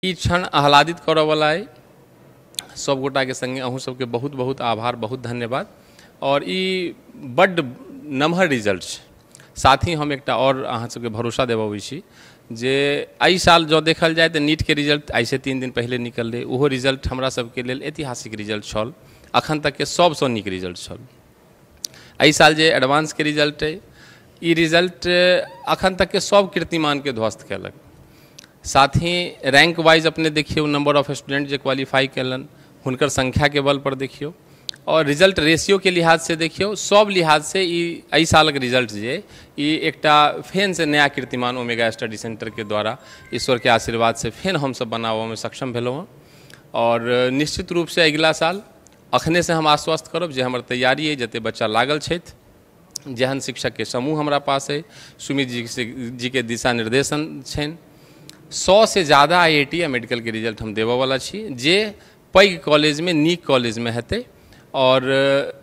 ई क्षण आह्लादित करऽवला अइ। सब गोटाके संगे अहूँ सबके बहुत बहुत आभार, बहुत धन्यवाद। और ई बड्ड नमहर रिजल्ट छै। साथ ही हम एकटा और अहाँ सबके भरोसा देबबै छी जे एहि साल जँ देखल जाय तऽ नीटके रिजल्ट आइसँ 3 दिन पहिले निकललै, ओहो रिजल्ट हमरा सबके लेल ऐतिहासिक रिजल्ट छल, अखन तकके सबसँ नीक रिजल्ट छल। एहि साल जे एडवांसके रिजल्ट अइ, ई रिजल्ट अखन तकके सब कीर्तिमानके ध्वस्त केलक। साथ ही रैंक वाइज अपने देखियौ, नंबर ऑफ स्टूडेंट जे क्वालिफाई केलनि हुनकर संख्याके बल पर देखियौ और रिजल्ट रेशियो के लिहाज से देखियौ, सब लिहाज से ई एहि सालक रिजल्ट जे ई एकटा फेन से नया कीर्तिमान ओमेगा स्टडी सेंटर के द्वारा ईश्वर के आशीर्वाद से फेन हमसब बनाबऽमे सक्षम भेलहुँ हँ। और निश्चित रूप से अगिला साल अखने से हम आश्वस्त करब जे हमर तैयारी अइ, जते बच्चा लागल छथि, जेहन शिक्षक के समूह हमरा पास अइ, सुमित जी के दिशा निर्देशन छनि, 100 से ज़्यादा IIT या मेडिकल के रिजल्ट हम देबऽवला छी जे पैघ कॉलेजमे, नीक कॉलेजमे हेतै। और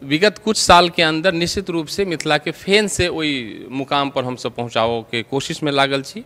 विगत कुछ साल के अंदर निश्चित रूप से मिथिला के फेन से ओहि मुकाम पर हमसब पहुँचाबऽ के कोशिश में लागल छी,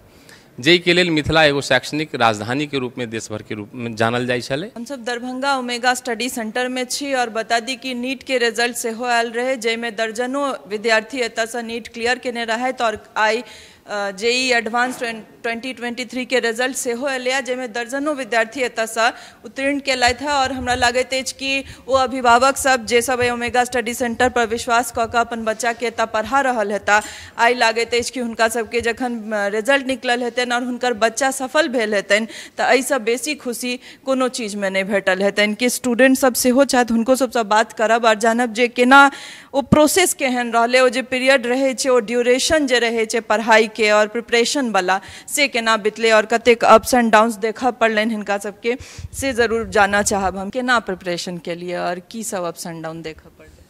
जाहिके लेल मिथिला एगो शैक्षणिक राजधानी के रूप में देश भर के रूप में जानल जाइ छलै। हमसब दरभंगा ओमेगा स्टडी सेंटर में छी और बता दी कि नीट के रिजल्ट सेहो आयल रहे, जाहिमे दर्जनों विद्यार्थी एतऽसँ नीट क्लियर केने रहथि और आइ जेई एडवांस 2023 के रिजल्ट सेहो एलैए, जाहिमे दर्जनों विद्यार्थी एतऽसँ उत्तीर्ण केलथि हँ। और हमरा लागैत अछि कि ओ अभिभावक सब जे सब एहि ओमेगा स्टडी सेंटर पर विश्वास कऽ कऽ अपन बच्चाके एतऽ पढ़ा रहल हेता, आइ लागैत अछि कि हुनका सबके जखन रिजल्ट निकलल हेतनि और हुनकर बच्चा सफल भेल हेतनि तऽ एहिसँ बेसी खुशी कोनो चीजमे नहि भेटल हेतनि। कि स्टूडेंट सब सेहो छथि, हुनको सबसँ बात करब और जानब जे केना ओ प्रोसेस केहन रहलै, ओ जे पीरियड रहै छै, ओ ड्यूरेशन जे रहै छै पढ़ाइके और प्रिपरेशन वाला, से केना बितलै और कतेक अप्स एंड डाउन्स देखऽ पड़लनि हिनका सबके, से जरूर जानऽ चाहब हम। केना प्रिपरेशन केलियै और की सब अप्स एंड डाउन देखऽ पड़लै?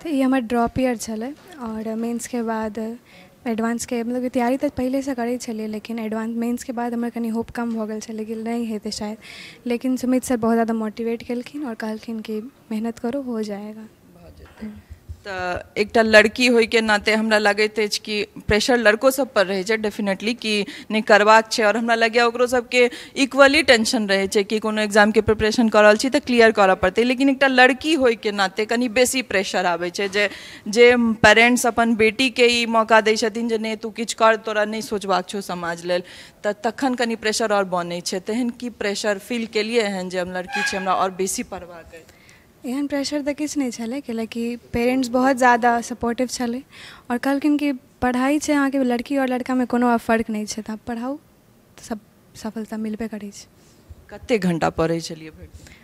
तऽ ई हमर ड्रॉप ईयर छलै और मेन्सके बाद एडवांसके मतलब तैयारी तऽ पहिलेसँ करै छलियै, लेकिन एडवांस मेन्सके बाद हमर कनि होप कम भऽ गेल छलै कि नहि हेतै शायद, लेकिन सुमित सर बहुत ज्यादा मोटिवेट केलखिन और कहलखिन कि मेहनत करो, हो जाएगा। तऽ एकटा लड़की होइके नाते हमरा लगैत अछि कि प्रेशर लड़को सब पर रहै छै डेफिनेटली कि नहि करबाक छै, और हमरा लगैए ओकरो सबके इक्वली टेंशन रहै छै कि कोनो एग्जामके प्रिपरेशन कऽ रहल छी तऽ क्लियर करऽ पड़तै, लेकिन एकटा लड़की होइके नाते कनि बेसी प्रेशर आबै छै जे जे पेरेंट्स अपन बेटीके ई मौका दै छथिन जे नहि तू किछु कर, तोरा नहि सोचबाक छौ समाज लेल, तऽ तखन कनि प्रेशर आओर बनै छै। तेहन की प्रेशर फील केलियै एहन जे हम लड़की छी, हमरा आओर बेसी पढ़बाक अछि? एहन प्रेशर तऽ किछु नहि छलै, कैलाकि पेरेंट्स बहुत ज्यादा सपोर्टिव छलै और कहलखिन कि पढ़ाइ छै अहाँके, लड़की और लड़कामे कोनो फर्क नहि छै, तऽ अहाँ पढ़ाउ तऽ सब सफलता मिलबे करै छै। कतेक घंटा पढ़ै छलियै भरि दिन?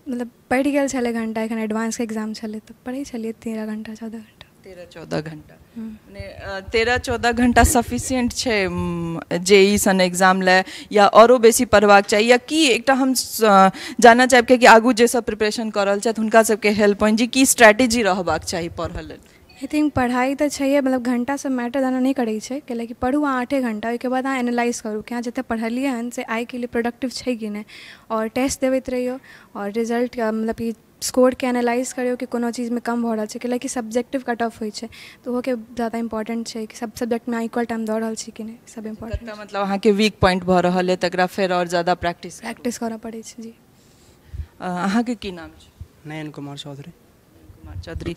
मतलब पढ़ि गेल छलै घंटा, एखन एडवांसके एग्जाम छलै तऽ पढ़ै छलियै 13 घंटा 14 घंटा। 13-14 घंटा, 13-14 घंटा सफिशियंट छै जेई सन एग्जाम लए या औरो बेसी पढ़बाक चाही या की? एकटा हम जानऽ चाहब कि आगू जे सब प्रिपरेशन कऽ रहल छथि हुनका सबके हेल्प होइन जे की स्ट्रैटेजी रहबाक चाही पढ़ऽ लेल? I think पढ़ाइ तऽ छैहे, मतलब घंटा सब मैटर एना नहि करै छै, कैलाकि पढ़ू अहाँ 8 घंटा, ओहिके बाद अहाँ एनालाइज करू कि अहाँ जतेक पढ़लियै हन से आइके लिए प्रोडक्टिव छै कि नहि, और टेस्ट देबैत रहियौ और रिजल्ट मतलब कि स्कोरके एनालाइज करियौ कि कोनो चीजमे कम भऽ रहल छै, कैलाकि सब्जेक्टिव कट ऑफ होइ छै तऽ ओहोके ज्यादा इम्पोर्टेंट छै कि सब सब्जेक्टमे अहाँ इक्वल टाइम दऽ रहल छी कि नहि, सब इम्पोर्टेंट। मतलब अहाँके वीक पॉइंट भऽ रहल है तकरा फेर और ज्यादा प्रैक्टिस करऽ पड़ै छै। जी, अहाँके की नाम छै? नयन कुमार चौधरी। कुमार चौधरी,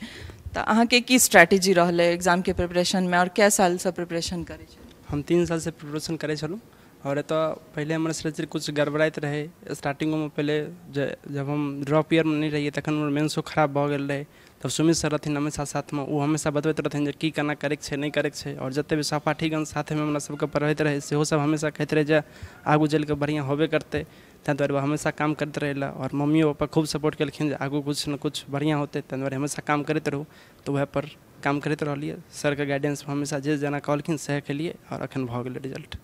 तऽ अहाँके की स्ट्रैटेजी रहलै एग्जामके प्रिपरेशनमे और कै सालसँ प्रिपरेशन करै छलियै? हम 3 सालसँ प्रिपरेशन करै छलहुँ और एतऽ पहिले हमर स्ट्रेचर कुछ गड़बड़ाइत रहै स्टार्टिंगोमे। पहिले जब हम ड्रॉप ईयरमे नहि रहियै तखन हमर मेन्सो खराब भऽ गेल रहै, तब सुमित सर रहथिन हमेशा साथमे, ओ हमेशा बतबैत रहथिन जे की केना करैके छै नहि करैके छै, और जतेक भी सहपाठीगण साथमे हमरा सबके पढ़बैत रहै सेहो सब हमेशा कहैत रहै जे आगू चलिकऽ बढ़िआँ होबे करतै, ताहि दुआरे हमेशा काम करैत रहै लए। और मम्मियो पापा खूब सपोर्ट केलखिन जे आगू कुछ ने कुछ बढ़िआँ होतै, ताहि दुआरे हमेशा काम करैत रहू, तऽ वएह पर काम करैत रहलियै। सरके गाइडेंसमे हमेशा जे जेना कहलखिन सएह केलियै और एखन भऽ गेलै रिजल्ट।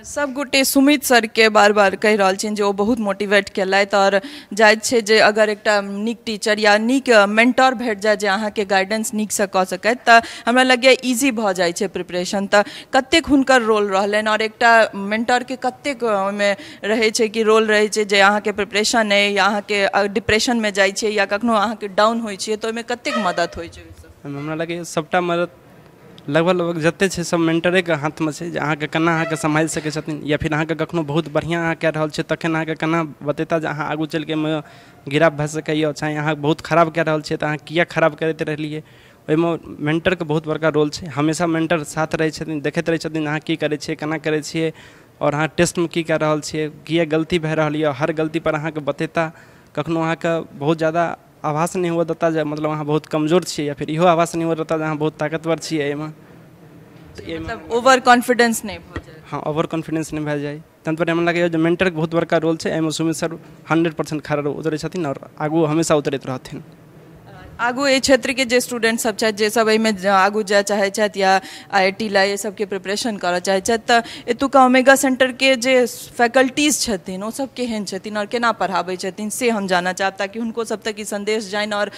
सब गोटे सुमित सरके बार बार कहि रहल छियनि जे ओ बहुत मोटिवेट केलथि और जाइत छै जे अगर एकटा नीक टीचर या नीक मेंटर भेट जाय जे अहाँके गाइडेंस नीकसँ कऽ सकैत तऽ हमरा लगैए इजी भऽ जाइ छै प्रिपरेशन। तऽ कतेक हुनकर रोल रहलनि और एकटा मेंटरके कतेक ओहिमे रहै छै कि रोल रहै छै जे अहाँके प्रिपरेशन अइ या अहाँके डिप्रेशनमे जाइ छियै या कखनो अहाँके डाउन होइ छियै तऽ ओहिमे कतेक मदद होइ छै? हमरा लगैए सबटा मदद लगभग लगभग जते छै सब मेंटरेके हाथमे छै जे अहाँके केना अहाँके सम्हारि सकै छथिन, या फिर अहाँके कखनो बहुत बढ़िआँ अहाँ कए रहल छियै तखन अहाँके केना बतेता जे अहाँ आगू चलिके एहिमे गिराव भए सकैए, चाहे अहाँ बहुत खराब कए रहल छियै तऽ अहाँ किया खराब करैत रहलियै। ओहिमे मेंटरके बहुत बड़का रोल छै। हमेशा मेंटर साथ रहै छथिन, देखैत रहै छथिन अहाँ की करै छियै, केना करै छियै, आओर अहाँ टेस्टमे की कए रहल छियै, किया गलती भए रहल यऽ, हर गलतीपर अहाँके बतेता। कखनो अहाँके बहुत ज्यादा आभास नहि हुअ देता जे मतलब अहाँ बहुत कमजोर छियै, या फिर इहो आभास नहि हुअ देता जे अहाँ बहुत ताकतवर छियै एहिमे। मतलब ओवर कॉन्फिडेंस नहि भऽ जाय। हाँ, ओवर कॉन्फिडेंस नहि भए जाय। ताहि दुआरे हमरा लगैए जे मेंटरके बहुत बड़का रोल छै एहिमे। सुमित सर 100% खरा उतरै छथिन आओर आगू हमेशा उतरैत रहथिन। आगू एहि क्षेत्रके जे स्टूडेंट सब छथि, जे सब एहिमे आगू जाय चाहै छथि या IIT ला एहि सबके प्रिपरेशन करऽ चाहै छथि, तऽ एतुका ओमेगा सेंटरके जे फैकल्टीज छथिन ओ सब केहन छथिन आओर केना पढ़ाबै छथिन से हम जानऽ चाहब, ताकि हुनको सब तक ई संदेश जानि आओर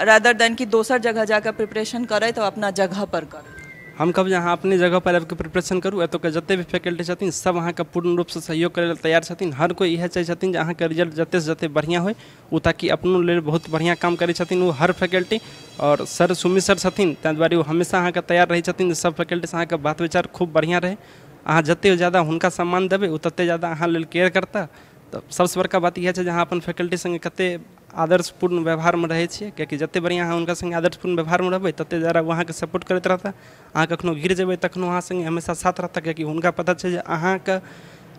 रादर देन कि दोसर जगह जाकऽ प्रिपरेशन करथि आओर अपना जगह पर करथि। हम कहब जे अहाँ अपने जगह पर आबिके प्रिपरेशन करू। एतुका जते भी फैकल्टी छथिन सब अहाँके पूर्ण रूपसँ सहयोग करै लए तैयार छथिन। हर कोइ इएह चाहै छथिन जे अहाँके रिजल्ट जतेसँ जते बढ़िआँ होइ, ओ ताकि अपनो लेल बहुत बढ़िआँ काम करै छथिन ओ हर फैकल्टी। आओर सर सुमित सर छथिन ताहि दुआरे ओ हमेशा अहाँके तैयार रहै छथिन जे सब फैकल्टीसँ अहाँके बात विचार खूब बढ़िआँ रहै। अहाँ जते ज्यादा हुनका सम्मान देबै ओ तते ज्यादा अहाँ लेल केयर करता। तऽ सबसँ बड़का बात इएह छै जे अहाँ अपन फैकल्टी सङ्गे कते आदर्शपूर्ण व्यवहारमे रहै छियै, कियाकि जते बढ़िआँ अहाँ हुनका सङ्गे आदर्शपूर्ण व्यवहारमे रहबै तते ज्यादा ओ अहाँके सपोर्ट करैत रहता। अहाँ कखनो गिर जेबै तखनो अहाँ सङ्गे हमेशा साथ रहता, कियाकि हुनका पता छै जे अहाँके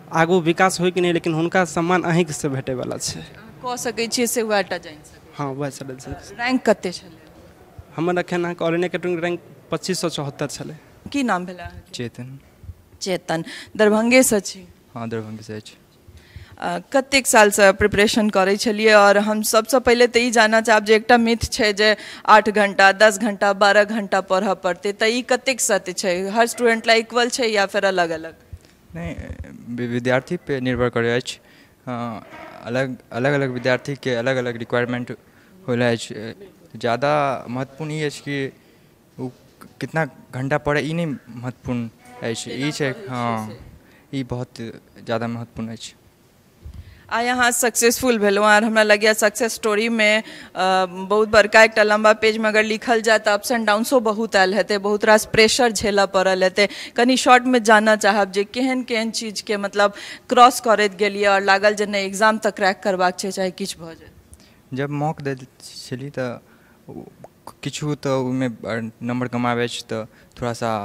आगू विकास होइ कि नहि, लेकिन हुनका सम्मान अहीँसँ भेटैवला छै। कऽ सकै छियै से वएह टा जानि सकै। हाँ, वएह छलै। रैंक कते छलै? हमर एखन अहाँके ऑल इंडिया कैटेगरी रैंक 2574 छलै। की नाम भेलै? चेतन। चेतन, दरभंगेसँ छी? हाँ, दरभंगेसँ अछि। कतेक सालसँ प्रिपरेशन करै छलियै? आओर हम सबसँ पहिले तऽ ई जानऽ चाहब जे एकटा मिथ छै जे 8 घंटा 10 घंटा 12 घंटा पढ़ऽ पड़तै, तऽ ई कतेक सत्य छै? हर स्टूडेंट ला इक्वल छै या फेर अलग अलग? नहि, विद्यार्थी पे निर्भर करै अछि। अलग अलग अलग विद्यार्थीके अलग अलग रिक्वायरमेंट होला अछि। ज़्यादा महत्वपूर्ण ई अछि कि ओ कितना घंटा पढ़े, ई नहि महत्वपूर्ण अछि, ई छै। हाँ, ई बहुत ज़्यादा महत्वपूर्ण अछि। आइ अहाँ सक्सेसफुल भेलहुँ आओर हमरा लगैए सक्सेस स्टोरीमे बहुत बड़का एकटा लम्बा पेजमे अगर लिखल जाय तऽ अप्स एंड डाउन्सो बहुत आयल हेतै, बहुत रास प्रेशर झेलऽ पड़ल हेतै। कनि शॉर्टमे जानऽ चाहब जे केहन केहन चीजके मतलब क्रॉस करैत गेलियै आओर लागल जे नहि एग्जाम तऽ क्रैक करबाक छै चाहे किछु भऽ जाय। जब मॉक दै छली तऽ किछु तऽ ओहिमे नंबर कम आबै छै तऽ थोड़ा सा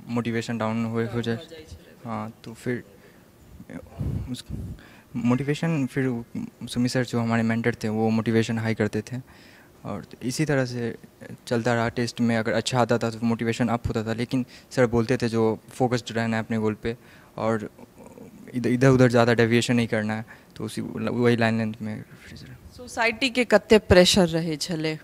मोटिवेशन डाउन हो जाए। हाँ, तो फिर मोटिवेशन फिर सुमित सर जो हमारे मेंटर थे वो मोटिवेशन हाई करते थे और इसी तरह से चलता रहा। टेस्ट में अगर अच्छा आता था तो मोटिवेशन अप होता था, लेकिन सर बोलते थे जो फोकस्ड रहना है अपने गोल पे और इधर उधर ज़्यादा डेविएशन नहीं करना है, तो उसी वही लाइन लेंथ में। सोसाइटी के कते प्रेशर रहे छलै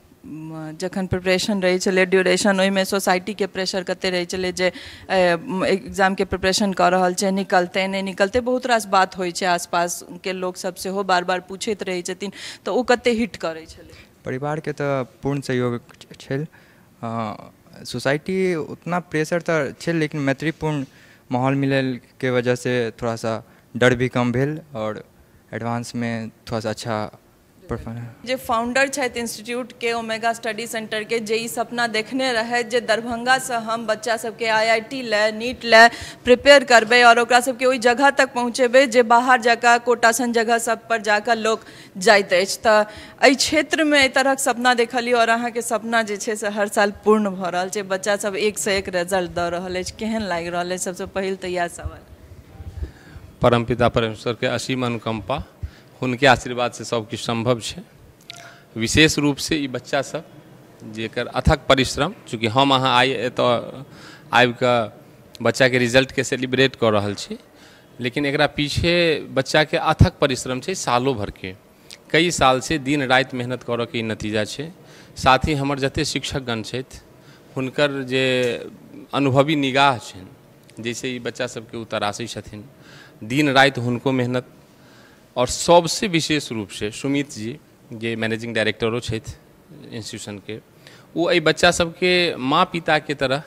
जखन प्रिपरेशन रहै छलै ड्यूरेशन, ओहिमे सोसाइटीके प्रेशर कते रहै छलै जे एग्जामके प्रिपरेशन कऽ रहल छै, निकलतै नहि निकलतै, बहुत रास बात होइ छै, आसपासके लोकसब सेहो बार बार पूछैत रहै छथिन, तऽ ओ कते हिट करै छलै? परिवारके तऽ पूर्ण सहयोग छल। सोसाइटी उतना प्रेशर तऽ छल, लेकिन मैत्रीपूर्ण माहौल मिलैके वजह से थोड़ा सा डर भी कम भेल और एडवांस में थोड़ा सा अच्छा। जे फाउंडर छथि इंस्टीट्यूट के ओमेगा स्टडी सेंटर के, जे ई सपना देखने रहै जे दरभंगासँ हम बच्चा सबके IIT लए नीट लए प्रिपेयर करबै और ओकरा सबके ओहि जगह तक पहुँचेबै जे बाहर जाकऽ कोटा सन जगह सब पर जाकऽ लोक जाइत अछि, तऽ एहि क्षेत्रमे एहि तरहक सपना देखलियै और अहाँके सपना जे छै से हर साल पूर्ण भऽ रहल छै, बच्चा सब एक से एक रिजल्ट दऽ रहल अछि, केहन लागि रहल अछि? सबसँ पहिल तऽ इएह सवाल। परमपिता परमेश्वर के असीम अनुकंपा, हुनके आशीर्वाद से सब किछु संभव छै। विशेष रूप से ई बच्चा सब जेकर अथक परिश्रम, चूँकि हम अहाँ आइ एतऽ आबिकऽ बच्चाके रिजल्टके सेलिब्रेट कऽ रहल छी, लेकिन एकरा पीछे बच्चाके अथक परिश्रम छै सालों भरके, कई साल से दिन राति मेहनत करऽके ई नतीजा छै। साथ ही हमर जते शिक्षकगण छथि हुनकर जे अनुभवी निगाह छनि जैसे ई बच्चा सबके ओ तरासै छथिन, दिन राति हुनको मेहनत, और सबसे विशेष रूप से सुमित जी जे मैनेजिंग डायरेक्टरो छथि इंस्टीट्यूशनके, ओ एहि बच्चा सबके माँ पिताके तरह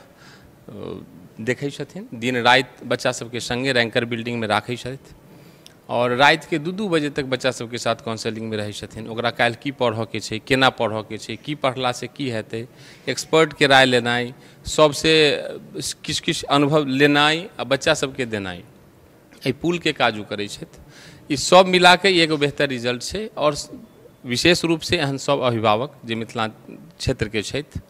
देखै छथिन, दिन राति बच्चा सबके संगे रैंकर बिल्डिंगमे राखै छथि और रातिके 2-2 बजे तक बच्चा सबके साथ काउंसलिंगमे रहै छथिन। ओकरा काल्हि की पढ़ऽके छै, केना पढ़ऽके छै, की पढ़लासँ की हेतै, एक्सपर्टके राय लेनाइ, सबसँ किछु किछु अनुभव लेनाइ आ बच्चा सबके देनाइ, एहि पुलके काज ओ करै छथि। ई सब मिलाके एगो बेहतर रिजल्ट छै। और विशेष रूपसँ एहन सब अभिभावक जे मिथिला क्षेत्रके छथि,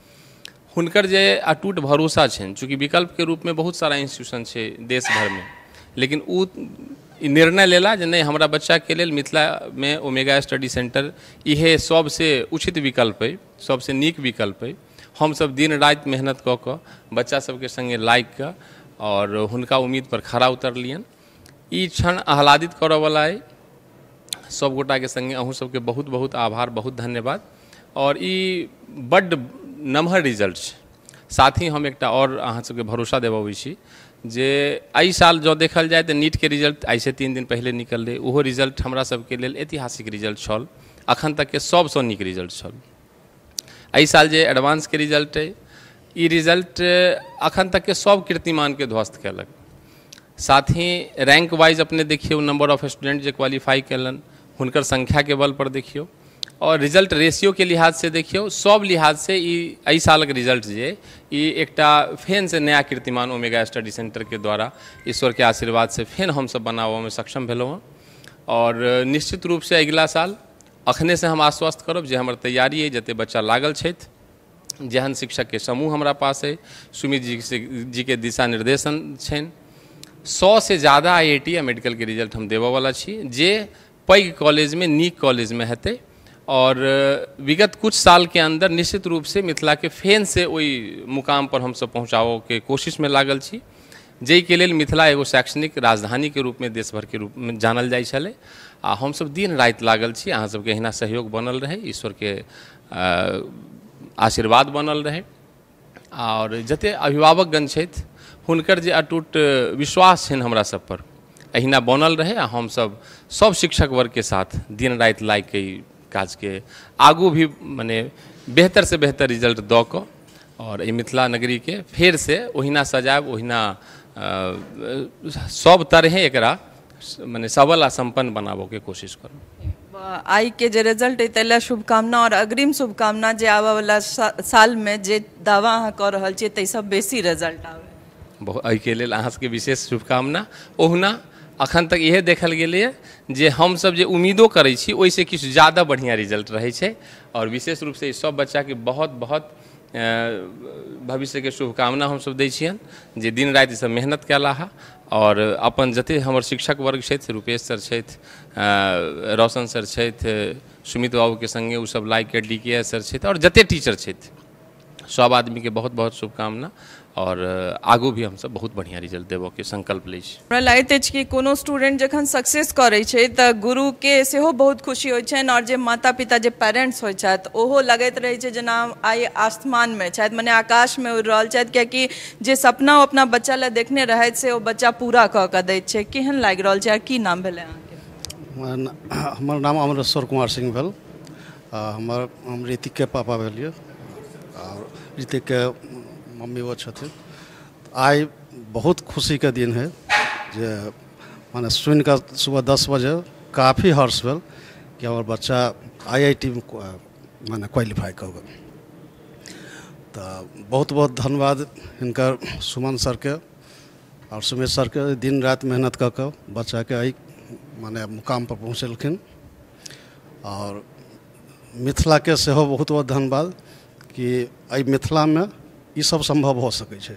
हुनकर जे अटूट भरोसा छनि, चूँकि विकल्पके रूपमे बहुत सारा इंस्टीट्यूशन छै देश भरिमे, लेकिन ओ निर्णय लेला जे नहि, हमरा बच्चाके लेल मिथिलामे ओमेगा स्टडी सेंटर इहे सबसँ उचित विकल्प अइ, सबसँ नीक विकल्प अइ। हमसब दिन राति मेहनत कऽ कऽ बच्चा सबके सङ्गे लागि कऽ और हुनका उम्मीद पर खरा उतरलियनि। ई क्षण आह्लादित करऽवला अइ। सब गोटाके सङ्गे अहूँ सबके बहुत बहुत आभार, बहुत धन्यवाद। और ई बड्ड नमहर रिजल्ट छै। साथ ही हम एकटा और अहाँ सबके भरोसा देबबै छी जे एहि साल जँ देखल जाय तऽ नीटके रिजल्ट आइसँ 3 दिन पहिले निकललै, ओहो रिजल्ट हमरा सबके लेल ऐतिहासिक रिजल्ट छल, अखन तकके सबसँ नीक रिजल्ट छल। एहि साल जे एडवांसके रिजल्ट अइ, ई रिजल्ट अखन तकके सब कीर्तिमानके ध्वस्त केलक। साथ ही रैंक वाइज अपने देखियौ, नंबर ऑफ स्टूडेंट जे क्वालिफाई केलनि हुनकर संख्याके बल पर देखियौ, और रिजल्ट रेशियोके लिहाज से देखियौ, सब लिहाज से ई एहि सालक रिजल्ट जे ई एकटा फेनसँ नया कीर्तिमान ओमेगा स्टडी सेंटरके द्वारा ईश्वरके आशीर्वाद से फेन हमसब बनाबऽमे सक्षम भेलहुँ हँ। और निश्चित रूपसँ अगिला साल अखनेसँ हम आश्वस्त करब जे हमर तैयारी अइ, जतेक बच्चा लागल छथि, जेहन शिक्षकके समूह हमरा पास अइ, सुमित जीके दिशा निर्देशन छनि, 100 से ज़्यादा IIT या मेडिकलके रिजल्ट हम देबऽवला छी, जे पैघ कॉलेजमे, नीक कॉलेजमे हेतै। और विगत कुछ साल के अंदर निश्चित रूप से मिथिला के फेन से ओहि मुकाम पर हमसब पहुँचाबऽके कोशिशमे लागल छी, जाहिके लेल मिथिला एगो शैक्षणिक राजधानीके रूपमे देश भरके रूपमे जानल जाइ छलै। आ हमसब दिन राति लागल छी, अहाँ सबके एहिना सहयोग बनल रहै, ईश्वरके आशीर्वाद बनल रहै। और जते अभिभावकगण छथि हुनकर जे अटूट विश्वास छनि हमरा सब पर, एहिना बनल रहै। आ हमसब सब शिक्षक वर्गके साथ दिन राति लागिके ई काजके आगू भी मने बेहतर से बेहतर रिजल्ट दऽ कऽ और एहि मिथिला नगरीके फेरसँ ओहिना सजायब, ओहिना सब तरहे एकरा मने सबल आ सम्पन्न बनाबऽके कोशिश करब। आइ के जे रिजल्ट अइ ताहि लए शुभकामना और अग्रिम शुभकामना जे आबऽवला सालमे जे दावा अहाँ कऽ रहल छियै ताहिसँ बेसी रिजल्ट आबै। एहिके लेल अहाँ सबके विशेष शुभकामना। ओहुना अखन तक इहे देखल गेलैए जे हमसब जे उम्मीदो करै छी ओहिसँ किछु ज़्यादा बढ़िआँ रिजल्ट रहै छै। और विशेष रूपसँ ई सब बच्चाके बहुत बहुत भविष्यके शुभकामना हमसब दै छियनि जे दिन राति सब मेहनत कयला हा। और अपन जते हमर शिक्षक वर्ग छथि, रूपेश सर छथि, रोशन सर छथि, सुमित बाबूके सङ्गे ओ सब लागिके DKS sir छथि, और जते टीचर छथि, सब आदमीके बहुत बहुत शुभकामना। और आगू भी हमसब बहुत बढ़िआँ रिजल्ट देबऽके संकल्प लै छी। हमरा लागैत अछि कि कोनो स्टूडेंट जखन सक्सेस करै छै तऽ गुरुके सेहो बहुत खुशी होइ छनि, और जे माता पिता जे पेरेंट्स होइ छथि ओहो लगैत रहै छै जेना आइ आसमानमे छथि, मने आकाशमे उड़ि रहल छथि, कियाकि जे सपना ओ अपना बच्चा लए देखने रहथि से ओ बच्चा पूरा कऽ कऽ दैत छै। केहन लागि रहल छै आ की नाम भेलै अहाँके? हमर नाम अमरेश्वर कुमार सिंह भेल। हम ऋतिकके पापा भेलियै और ऋतिकके मम्मी वो छथिन। आइ बहुत खुशीके दिन है जे माने सुनिकऽ सुबह 10 बजे काफ़ी हर्ष भेल कि हमर बच्चा IIT में माने क्वालिफाई कऽ गेल। तऽ बहुत बहुत धन्यवाद हिनकर सुमन सरके और सुमेश सरके, दिन राति मेहनत कऽ कऽ बच्चाके एहि माने मुकाम पर पहुँचेलखिन। और मिथिलाके सेहो बहुत बहुत धन्यवाद कि एहि मिथिलामे ई सब सम्भव हो सकै छै।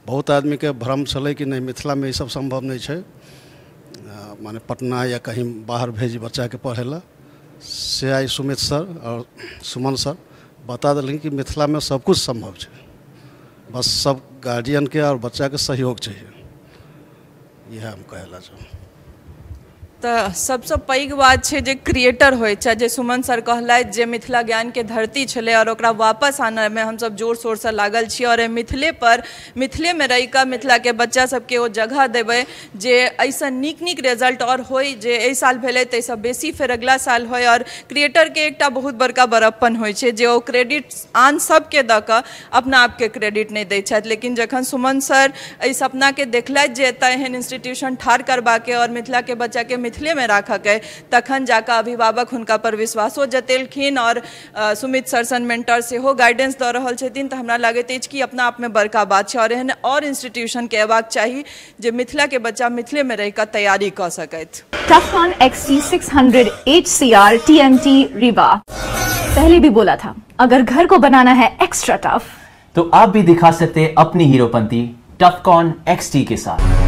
बहुत आदमीके भ्रम छलै कि नहि मिथिलामे ई सब सम्भव नहि छै, माने पटना या कहीं बाहर भेजी बच्चाके पढ़ै लए, से आइ सुमित सर और सुमन सर बता देलखिन कि मिथिलामे सब कुछ सम्भव छै, बस सब गार्जियनके और बच्चाके सहयोग चाहिए। इएह हम कहै लए चाहब। तऽ सबसँ पैघ बात छै जे क्रिएटर होइ छै, जे सुमन सर कहलथि जे मिथिला ज्ञानके धरती छलै और ओकरा वापस आनयमे हमसब जोर शोरसँ लागल छी, और मिथिले पर मिथिलेमे रहि कऽ मिथिलाके बच्चा सबके ओ जगह देबै जे एहिसँ नीक नीक रिजल्ट आओर होइ, जे एहि साल भेलै ताहिसँ बेसी फेर अगिला साल होइ। और क्रिएटरके एकटा बहुत बड़का बड़प्पन होइ छै जे ओ क्रेडिट आन सबके दऽ कऽ अपना आपके क्रेडिट नहि दै छथि, लेकिन जखन सुमन सर एहि सपनाके देखलथि जे एतऽ एहन इंस्टीट्यूशन ठाढ़ करबाके और मिथिलाके बच्चाके मिथिलेमे राखऽके अइ, तखन जाकऽ अभिभावक हुनका पर विश्वासो जतेलखिन आओर सुमित सर सन मेंटर सेहो गाइडेंस दऽ रहल छथिन। तऽ हमरा लागैत अछि कि अपना आपमे बड़का बात छै आओर एहन आओर इंस्टीट्यूशनके अयबाक चाही जे मिथिलाके बच्चा मिथिलेमे रहि कऽ तैयारी कऽ सकथि। Tufcon XT600 HCR TMT Rewa। पहले भी बोला था, अगर घर को बनाना है एक्स्ट्रा टफ तो आप भी दिखा सकते हैं अपनी हीरोपंती टफकॉन XT के साथ।